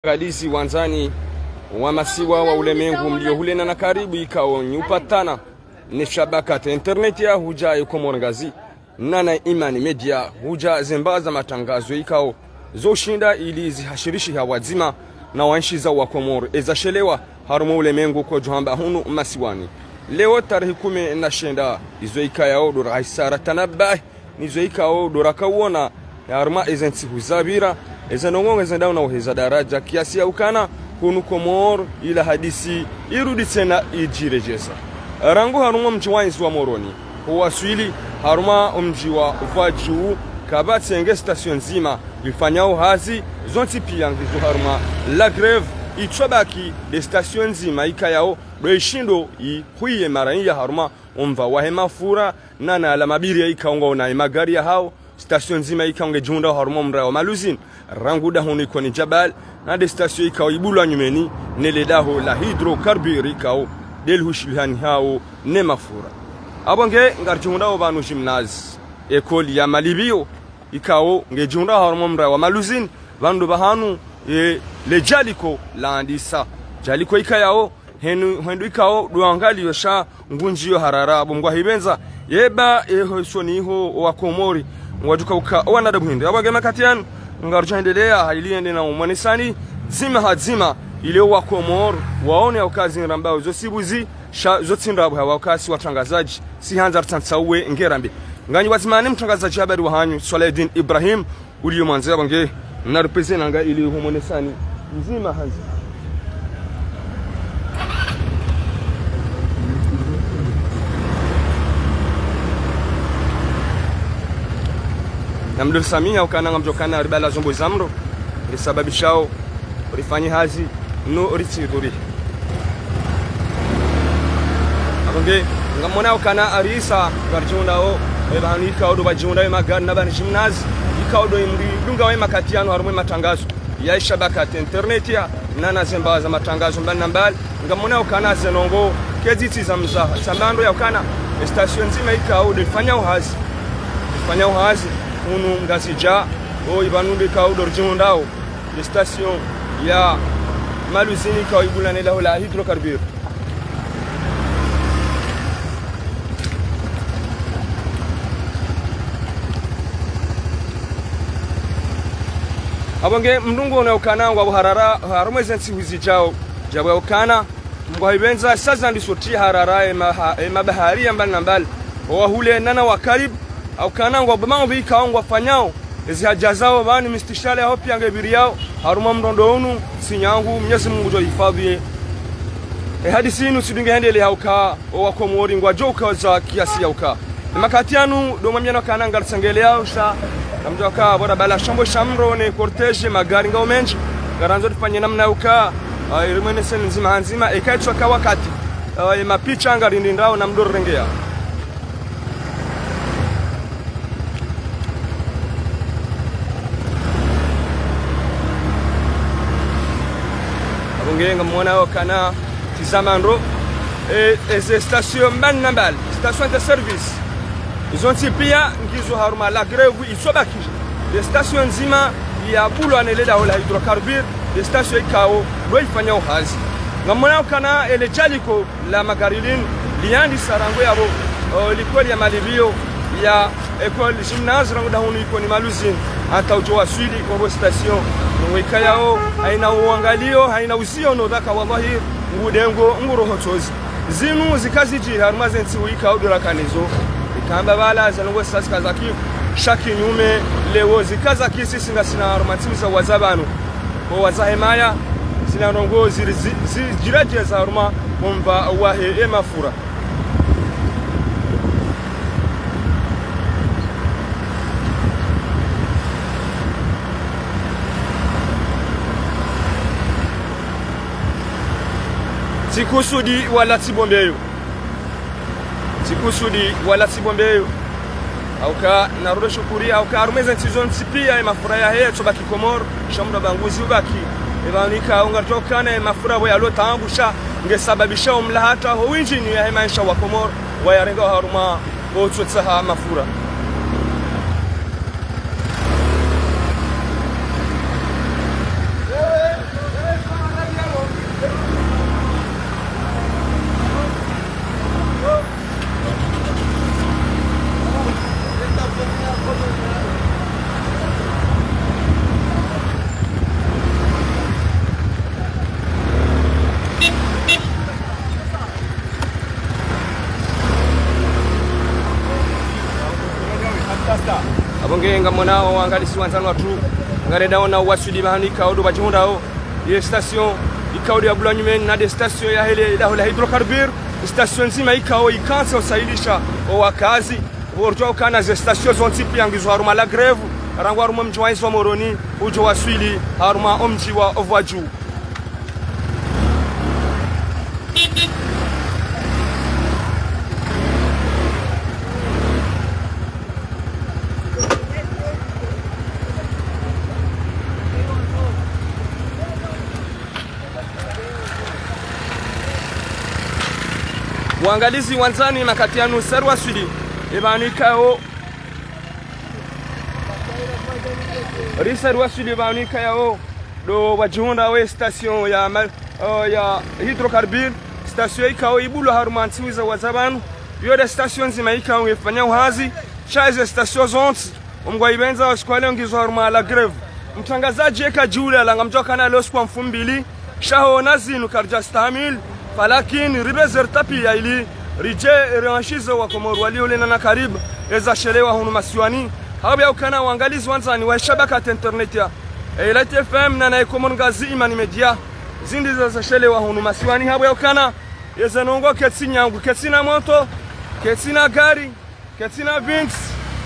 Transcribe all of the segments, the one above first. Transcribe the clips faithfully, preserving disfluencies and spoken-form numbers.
Ngalizi wandzani wa masiwa wa ulemengu mlio hule nana karibu ikao nyi upatana ne shabakati internet ya hudja ye Komori Ngazi, nana Imani Media hudja zemba za matangazo ikao zo ushinda ili zihashirishiha wadzima na wanshi za wa Komori eza shelewa harumwa ulemengu kodjo hamba hunu masiwani. Leo tarehi kume na shenda, izo ikayao ndo rahisa ratanabahi, nizo ikao ndo rakawona harumwa eze ntsihu zapvira, eze ndrongoo ngeze ndao na uheza daraja kiasi ya ukana hunu Komori ila hadisi irudi tsena idjiredjeza. Rangu harumwa mdji wa inzi wa Moroni, ho waswili harumwa mdji wa Vwadjuu, kapvatsi nge station ndzima ifanyao hazi, zontsi pia ngizo harumwa la grève, itsobaki nde station ndzima ikayao ndo ishindo ihwiye maraiya harumwa omva wahe mafura, nana la mabiri ya ikao ngwao na ye magari yahao, station ndzima ikao ngedjihundrao harumwa mraya wa Maluzini, rangu dahoni Koni Djabal, na nde station ikao ibulwa nyumeni ne le daho la hydrocarbure ikao ndeli hushilihani hao ne mafura. Apvo nge ngaridjihundrao pvanu gymnase, ekoli ya malipvio, ikao ngedjihundrao harumwa mraya wa Maluzini, pvanu ndo pvahanu, e, le djaliko laandisa. Djaliko ikayao henu, hwendo ikao ndo angalio sha ngundjiyo harara, apvo ngwahipvendza yeba, e, ho isoni iho wa Komori ngwadjuka uka owanadamu hindri. Apvo nge makati yanu, ngarudjo hendelea ha ili yende na umwonesani dzima ha dzima, ile wa Komori waone ya uka zi ndrabo zo si buzi, sha zo tsi ndrabo ha wa uka si watrangazadji, si handza ritsantsa uwe nge rambe. Nganyi wadzima ni mtrangazadji habari wahanyu, Swalaeddine Ibrahim, uliyo mwandze apvo nge, naripveze nanga ili humwonesani ndzima ha ndzima. Namdru samiha ukana ngamdjo kana ribala zombo za mro nge sababishao rifanye hazi no ritsidhuri. Apvo nge, ngamwona ukana arisa, ngaridjihundrao, e, pvahanu ikao ndo pvadjihundra ye magari na pvanu gymnase, ikao ndo imri dunga wa ye makati yanu harumwa ye matangazo ya ishabakati internet ya, nana zemba za matangazo mbali na mbali, ngamwona ukana ze ndrongoo kezitsi za mzaha. Sambandro ya ukana, e station ndzima ikao ndo ifanyao hazi, ifanyao hazi, hunu Ngazidja, o ipvanu ndo ikao ndo ridjihundrao. Nde station ya Maluzini ikao ibulwa ne daho la hydrocarbure. Apvo nge mdru nguono ya ukana ngwapvo harara harumwa eze ntsihu zidjao, djapvo ya ukana ngwahipvendza sa zandiso tsi harara e maha-, e mabahari ya mbali na mbali, owahule nana wa karibu, ha ukana ngwapvo mambo ikao ngwafanyao, ezi haja zao pvanu mistishale yaho pia ngepviriyao harumwa mrondo unu, si nyangu, Mnyezi Mungu ngudjo hifadhwi ye. E hadisi inu tsi dunge hendelea ha uka owa Komori ngwadjo uka za kiasi ya uka. E makati yanu ndo mwambiano ukana ngaritsengelea usha, namdjo uka pvo rabala shombo sha mro ne cortège magari ngao mendji, ngarandzo rifanye namna uka, ah, irimwoneseni ndzima ha ndzima, eka itsoka wakati, ah, e mapicha ngarindindrao namdru rirengea. Apvo nge ngamwona ukana tsi za mandro, e, eze station mbali na mbali, station de service, izo ntsi pia ngizo harumwa la grève itsobaki. Nde station ndzima ya bulwa ne le daho la hydrocarbure, nde station ikao ndo ifanyao hazi. Ngamwona ukana ele djaliko la magari linu, liandisa rangu yapvo, o, likoli ya malipvio ya école gymnase rangu dahoni Ikoni Maluzini, hata udjo waswili kwapvo station. Nongo ikayao, haina uangalio, haina uzio no dhaka wallahi, ngudengo, nguroho tsozi. Zinu zika zidjiri harumwa ze ntsihu ikao ndo rakanazo. Ikamba pvala, ze ndrongoo sasa zika zaki, sha kinyume, leo zika zaki sisi ngasina harumwa ntsihu za waza pvanu. Ko waza hemaya, zina ndrongoo ziri zi-, zi-, zidjiredjeza harumwa omva wahe e mafura. Tsi kusudi wala tsi bombeyo. Tsi kusudi wala tsi bombeyo. Ha uka narudi rishukuri, ha uka harumwa eze ntsi zontsi pia e mafura yahe yatsobaki Komori, sha mdru pvangu zi ubaki. E pvanu ikao ngaridjo ukana e mafura pvo yalo taangusha, nge sababisha omlahata ho windjini yahe maesha wa Komori, wayarenga harumwa otsotsaha mafura. Ngamwonao wangalizi wandzani watru, ngarendao na waswili pvahanu ikao ndo pvadjihundrao ye station ikao ndo ya Bulwa Nyumeni, na nde station ya hele daho la hydrocarbure, station ndzima ikao ikantsi usahilisha owakazi. Pvo ridjuwa ukana ze station zontsi piya ngizo harumwa la grève, rangu harumwa omdji wa yezi wa Moroni, udjo waswili harumwa omdji wa Ovoadjuu. Wangalizi wandzani, makati yanu sa riwaswili epvanu ikao, risa riwaswili epvanu ikao ndo pvadjihundrao ye station ya ma-, eh, ya hydrocarbure, station ikao ibulwa harumwa ntsihu za uwaza pvanu. Iyo nde station ndzima ikao ngefanyao hazi, sha eze station zontsi, omngwa ipvendza osiku wa leo ngizo harumwa la grève. Mtrangazadji eka djula la ngamdjo kana leo siku wa mfumbili, sha ho na zinu karidja stahamili, falakini ripveze ritapiya ili ridje riwanshize wakomori walio lena na karibu eza shelewa hunu masiwani. Hapvo ya ukana wangalizi wandzani wa shabaka ya internet ya Elite F M na na Comores Ngazidja Imani Media, zindru zeza shelewa hunu masiwani. Hapvo ya ukana yeze ndrongoo ketsi nyangu, ketsina moto, ketsina gari, ketsina vinti,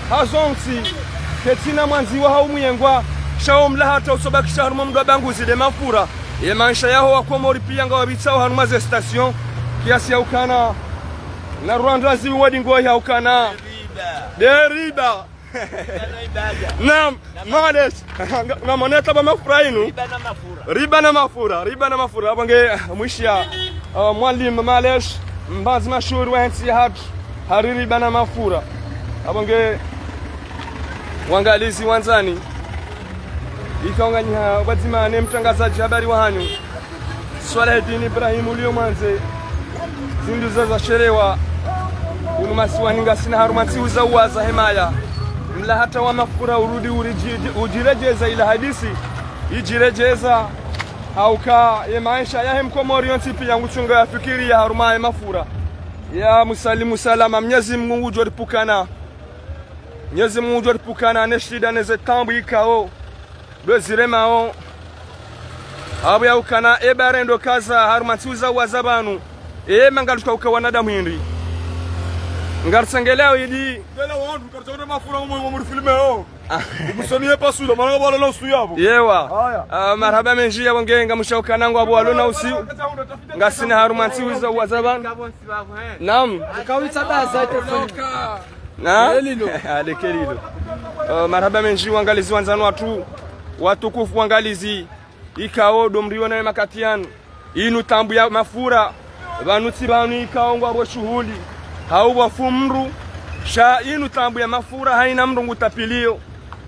ha zontsi, ketsina mwandziwa hau muyengwa, sha omlaha hata usobakisha harumwa mdru wa banguzi nde mafura. Ye maesha yaho wakomori piya ngwapvitsao harumwa ze station, kiasi ya ukana na Rwanda ziwi wadi ngoi ha ukana nde riba. Naam, malesh. Nga-, ngamoneta ba mafura inu. Riba na mafura. Riba na mafura, riba na mafura. Hapvo nge mwishiya, uh, Mwalimu Malesh, mbandzi mashuhuri wa ntsi yahatru, hari riba na mafura. Hapvo nge wangalizi wandzani, ika unganyiha pvwadzima ne mtrangazadji habari wahanyu, Swalahedini Ibrahim uliyo mwandze. Zindru zeza shelewa hunu masiwani ngasina harumwa ntsihu za uwaza hemaya. Mlaha hata wa mafura urudi uriji-, udjiredjeza ila hadisi. Idjiredjeza hauka ye maesha yahe mkomori yontsi piya ngutsunga yafikiri ya harumwa ye mafura. Ya musalimu salama, Mnyezi Mungu ngudjo ripvukana. Mnyezi Mungu ngudjo ripvukana ne shida neze taabu ikao ndo ziremao. Hapvo ya ukana eba rendo kaza harumwa ntsihu za uwaza pvanu. Ema ngarutsuka uka wanadamu hindri. Ngarutsengelea idi. Ndela wandru, karutsaona mafura umwe, umwe muri filme yo. Umusoni ye pasula, mana ngapvo wala na usu yapvo. Yewa. Haya. Ah, marahaba mendji yapvo nge ngamusha ukana ngwapvo walo na usu. Ngasina harumwa ntsihu za uwaza pvanu. Naam. Kawitsa daza ite fanya. Na? Kelilo. Ale kelilo. Eh, marahaba mendji wangalizi wandzani watru, watukufu wangalizi, ikao ndo mriona ye makati yanu. Inu taabu ya mafura, pvanu tsi pvanu ikao ngwapvo shuhuli, hau pvwafu mdru, sha inu taabu ya mafura haina mdru ngutapiliyo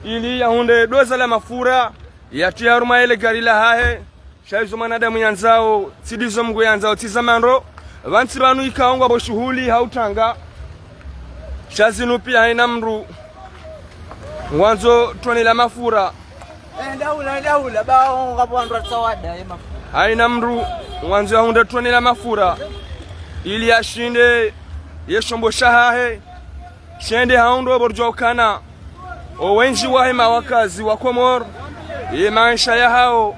ili yahundre doza la mafura, yatriye harumwa yele gari lahahe. Sha izo mwanadamu yandzao, tsi ndizo Mngu yandzao, tsi za mandro. Pvanu tsi pvanu ikao ngwapvo shuhuli hau tanga. Sha zinu piya haina mdru ngwandzo tone la mafura. Eh, ndaula, ndaula, ba, ngapvo wandru watsawada ye mafura. Haina mdru ngwandzo yahundre tone la mafura ili yashinde ye shombo shahahe shende hahundre. Pvo ridjuwa ukana owendji wahe mawakazi wa Komori, ye maesha yahao,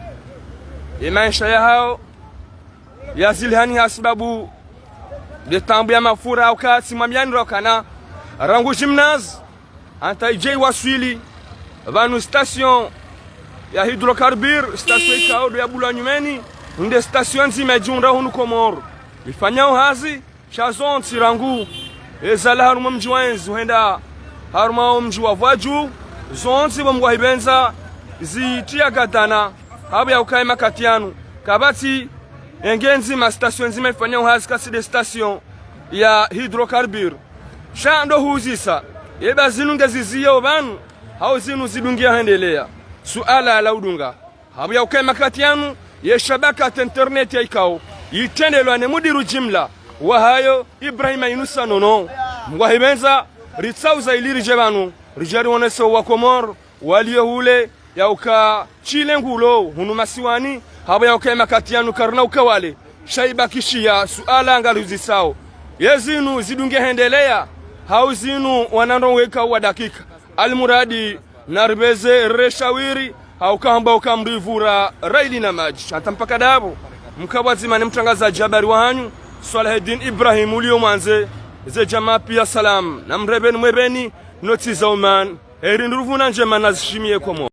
ye maesha yahao yazilihani ha sababu nde taabu ya mafura. Uka tsi mwambiani ro ukana rangu gymnase hata idje iwaswili pvanu station ya hydrocarbure, station ikao ndo ya Bulwa Nyumeni, nde station ndzima idjihundra hunu Komori ifanyao hazi. Sha zontsi rangu ezalawa harumwa mdji wa yezi hwenda harumwa omdji wa Vwadju, zontsi pvo Mngu ahipvendza zitriya gadana. Hapvo ya uka ye makati yanu kapvatsi enge ndzima, station ndzima ifanyao hazi kasi nde station ya hydrocarbure. Sha ndo huzisa, eba zinu nge ziziyo pvanu, hau zinu zidungiya hendeleya? Suala la udunga. Hapvo ya uka ye makati yanu, ye shabaka ya internet ya ikao itrendelwa ne mudiru jimla wahayo, Ibrahima Yunusa Nono, Mngu ahipvendza ritsauza ili ridje pvanu, ridje riwonese owakomori waliyo hule, ya uka shile ngulo hunu masiwani. Hapvo ya uka ye makati yanu karina uka wale, sha ibakishiya suala ngaluzisao: ye zinu zidunge hendeleya, hau zinu wanandro weka wa dakika? Almuradi Naribeze reshawiri, hauka hamba uka mrivura raili na madji. Hata mpaka dapvo, mkabwa dzima ni mtrangazadji habari wahanyu, Swalahedin Ibrahim uliyo mwandze, ze djamaa piya salam, na mrebeni mwebeni, notsi za Oman, heri ndruvuna ndjema nazishimiye Komori.